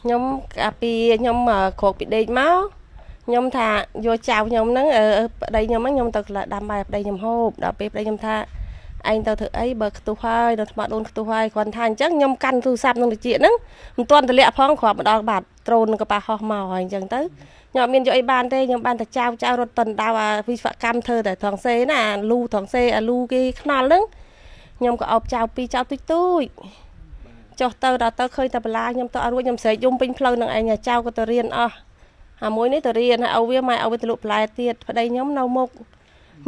ខ្ញុំកាលពីខ្ញុំក្រោកពីដេកមកខ្ញុំថាយកចៅខ្ញុំហ្នឹងប្តីខ្ញុំហ្នឹងខ្ញុំទៅដាំបាយប្តីខ្ញុំហូបដល់ពេលប្តីខ្ញុំថាឯងទៅធ្វើអីបើខ្ទុះហើយនៅថ្មដូនខ្ទុះហើយគ្រាន់ថាអញ្ចឹងខ្ញុំកាន់ទូរស័ព្ទនឹងតិចហ្នឹងមិនទាន់តម្លាក់ផងគ្រាប់មកដល់បាត់ត្រូននឹងកប៉ាល់ហោះមកហើយអញ្ចឹងទៅខ្ញុំអត់មានយកអីបានទេខ្ញុំបានតែចៅចៅរត់តណ្ដៅអាវិស្វកម្មធ្វើតែថងសេណាអាលូថងសេអាលូគេខ្នល់ហ្នឹងខ្ញុំក៏អោបចៅពីរចៅទូចទូចចុះទៅដល់ទៅឃើញតែបន្លាខ្ញុំទៅអត់រួចខ្ញុំស្រែកយំពេញផ្លូវនឹងឯងចៅក៏ទៅរៀនអស់អាមួយនេះទៅរៀនហើយឲ្យវាម៉ែឲ្យវាទៅលក់បន្លែទៀតប្តីខ្ញុំនៅមុខ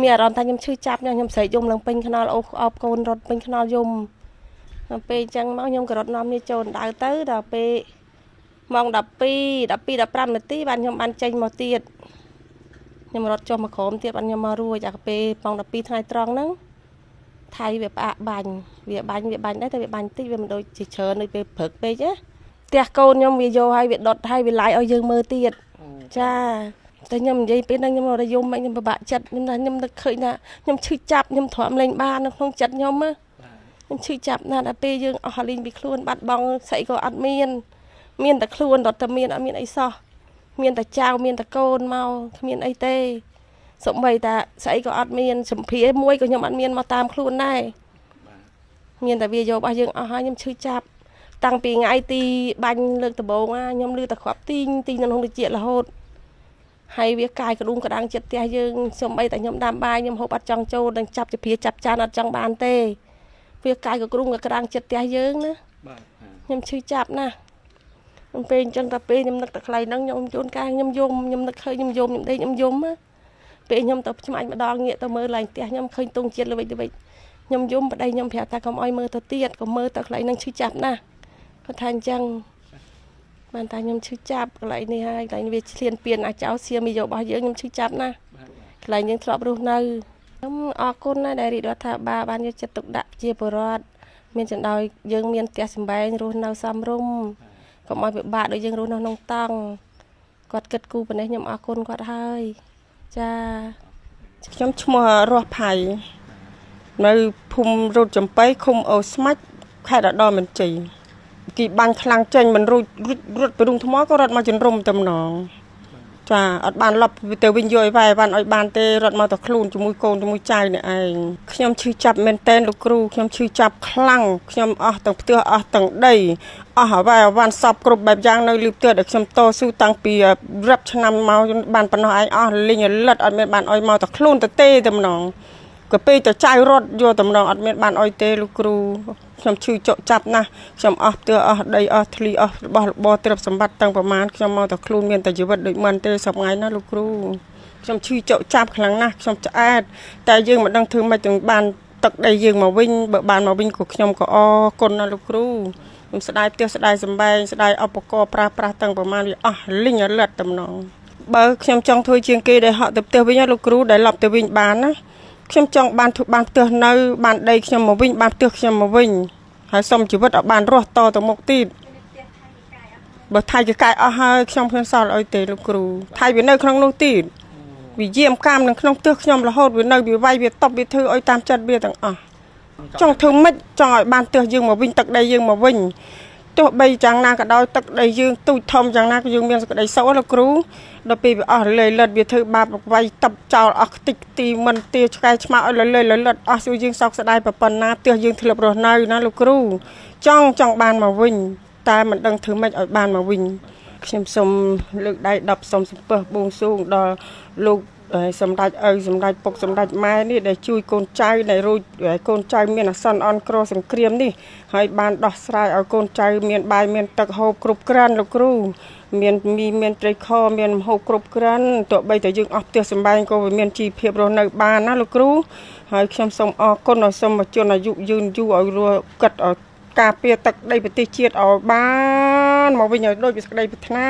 មានអារម្មណ៍ថាខ្ញុំឈឺចាប់ខ្ញុំស្រែកយំឡើងពេញខ្នល់អូអោបកូនរត់ពេញខ្នល់យំដល់ពេលអញ្ចឹងមកខ្ញុំក៏រត់នាំនេះចូលដៅទៅដល់ពេលម៉ោង12 12 15នាទីបានខ្ញុំបានចេញមកទៀតខ្ញុំរត់ចុះមកក្រោមទៀតបានខ្ញុំមករួចអាពេលម៉ោង12ថ្ងៃត្រង់ហ្នឹងថៃវាផ្អាកបាញ់វាបាញ់វាបាញ់ដែរតែវាបាញ់តិចវាមិនដូចជាច្រើនដូចពេលព្រឹកពេកណាផ្ទះកូនខ្ញុំវាយកឲ្យវាដុតឲ្យវាឡាយឲ្យយើងមើលទៀតចាតែខ្ញុំនិយាយពេលហ្នឹងខ្ញុំរយំខ្ញុំពិបាកចិត្តខ្ញុំថាខ្ញុំនឹកឃើញថាខ្ញុំឈឺចាប់ខ្ញុំទ្រាំលេងបាននៅក្នុងចិត្តខ្ញុំណាខ្ញុំឈឺចាប់ណាស់ដល់ពេលយើងអស់លីងពីខ្លួនបាត់បង់ស្អីក៏អត់មានមានតែខ្លួនរត់តែមានអត់មានអីសោះមានតែចៅមានតែកូនមកគ្មានអីទេសូម្បីតែស្អីក៏អត់មានសម្ភារមួយក៏ខ្ញុំអត់មានមកតាមខ្លួនដែរមានតែវាយករបស់យើងអស់ហើយខ្ញុំឈឺចាប់តាំងពីថ្ងៃទីបាញ់លើកដំបូងខ្ញុំឮតែគ្រាប់ទីងទីនៅក្នុងត្រចៀករហូតហើយវាកាយក្ដុងក្ដាំងចិត្តផ្ទះយើងសូម្បីតែខ្ញុំដាំបាយខ្ញុំហូបអត់ចង់ចូលនឹងចាប់ជាភាចាប់ចានអត់ចង់បានទេវាកាយក៏ក្ដុងក្ដាំងចិត្តផ្ទះយើងណា បាទ ខ្ញុំឈឺចាប់ណាស់ខ្ញុំពេលអញ្ចឹងតែពេលខ្ញុំនឹកតែខ្លៃហ្នឹងខ្ញុំជួនកាលខ្ញុំយំខ្ញុំនឹកឃើញខ្ញុំយំខ្ញុំដេកខ្ញុំយំណាពេលខ្ញុំទៅឆ្មាច់ម្ដងងាកទៅមើលឡើងផ្ទះខ្ញុំឃើញទងជាតិល្វិចល្វិចខ្ញុំយំប្តីខ្ញុំប្រាប់ថាកុំអោយមើលទៅទៀតកុំមើលទៅកន្លែងហ្នឹងឈឺចាប់ណាស់គាត់ថាអញ្ចឹងបានតែខ្ញុំឈឺចាប់កន្លែងនេះហើយកន្លែងវាឆ្លៀនពៀនអាចោសៀមយករបស់យើងខ្ញុំឈឺចាប់ណាស់កន្លែងយើងធ្លាប់រស់នៅខ្ញុំអរគុណណាស់ដែលរាជរដ្ឋាភិបាលបានយកចិត្តទុកដាក់ប្រជាពលរដ្ឋមានចណ្ដោយយើងមានផ្ទះសម្បែងរស់នៅសមរម្យកុំឲ្យពិបាកដូចយើងរស់នៅក្នុងតង់គាត់គិតគូរប៉ុណ្ណេះខ្ញុំអរគុណគាត់ហើយចា ខ្ញុំឈ្មោះរស់ផៃនៅភូមិរូតចំបៃឃុំអូស្មាច់ខេត្តឧត្តរមានជ័យគេបាញ់ខ្លាំងចេញមិនរួចរត់ពីរូងថ្មក៏រត់មកជំរុំតែម្ដងចាអត់បានលប់ទៅវិញយកឲ្យវាយបានឲ្យបានទេរត់មកតែខ្លួនជាមួយកូនជាមួយចៅនេះឯងខ្ញុំឈឺចាប់មែនតែនលោកគ្រូខ្ញុំឈឺចាប់ខ្លាំងខ្ញុំអស់ទាំងផ្ទះអស់ទាំងដីអស់អ្វីអ្វាន់សពគ្រប់បែបយ៉ាងនៅលើផ្ទះដែលខ្ញុំតស៊ូតាំងពីរាប់ឆ្នាំមកបានប៉ុណ្ណោះឯងអស់លីងលិតអត់មានបានឲ្យមកតែខ្លួនទៅទេតែម្ដងក៏ពេលទៅចៅរត់យកតំណងអត់មានបានអុយទេលោកគ្រូខ្ញុំឈឺចុកចាប់ណាស់ខ្ញុំអស់ផ្ទះអស់ដីអស់ធ្លីអស់របស់របរទ្រព្យសម្បត្តិតាំងប្រមាណខ្ញុំមកតែខ្លួនមានតែជីវិតដូចមិនទេសប្ងៃណាលោកគ្រូខ្ញុំឈឺចុកចាប់ខ្លាំងណាស់ខ្ញុំឆ្អែតតែយើងមិនដឹងធ្វើម៉េចទាំងបានទឹកដីយើងមកវិញបើបានមកវិញក៏ខ្ញុំក៏អរគុណណាស់លោកគ្រូខ្ញុំស្ដាយផ្ទះស្ដាយសម្បែងស្ដាយឧបករណ៍ប្រើប្រាស់តាំងប្រមាណវាអស់លីងលិតតំណងបើខ្ញុំចង់ធ្វើជាងគេដែលហក់ទៅផ្ទះវិញណាលោកគ្រូដែលឡប់ទៅវិញបានណាខ្ញុំចង់បានធ្វើបានផ្ទះនៅបានដីខ្ញុំមកវិញបានផ្ទះខ្ញុំមកវិញហើយសុំជីវិតឲ្យបានរស់តទៅមុខទៀតបើថៃគេកាយអស់ហើយខ្ញុំគ្មានសល់អីទេលោកគ្រូថៃវានៅក្នុងនោះទៀតវាយាមកាមនៅក្នុងផ្ទះខ្ញុំរហូតវានៅវាវាយវាតប់វាធ្វើឲ្យតាមចិត្តវាទាំងអស់ចង់ធ្វើម៉េចចង់ឲ្យបានផ្ទះយើងមកវិញទឹកដីយើងមកវិញទោះបីយ៉ាងណាក៏ដោយទឹកដីយើងទូចធំយ៉ាងណាក៏យើងមានសក្តីសុខលោកគ្រូដល់ពេលវាអស់លេលិតវាធ្វើបាបវាយតបចោលអស់ខ្ទេចខ្ទីមិនទាឆ្កែឆ្មាឲ្យលលេលិតអស់សួរយើងសោកស្ដាយប៉ុណ្ណាផ្ទះយើងធ្លាប់រស់នៅណាលោកគ្រូចង់បានមកវិញតែមិនដឹងធ្វើម៉េចឲ្យបានមកវិញខ្ញុំសូមលើកដៃ10សូមសំពះបួងសួងដល់លោកសម្ដេចឪសម្ដេចពុកសម្ដេចម៉ែនេះដែលជួយកូនចៅដែលរួចកូនចៅមានអាសន្នអន់ក្រសង្គ្រាមនេះហើយបានដោះស្រាយឲ្យកូនចៅមានបាយមានទឹកហូបគ្រប់គ្រាន់លោកគ្រូមានមីមានត្រីខមានម្ហូបគ្រប់គ្រាន់ទោះបីតែយើងអស់ផ្ទះសម្បែងក៏វាមានជីវភាពរស់នៅបានណាលោកគ្រូហើយខ្ញុំសូមអរគុណឲ្យសូមជនអាយុយឺនយូរឲ្យរស់គិតឲ្យការពារទឹកដីប្រទេសជាតិឲ្យបានមកវិញឲ្យដូចពីសេចក្តីប្រាថ្នា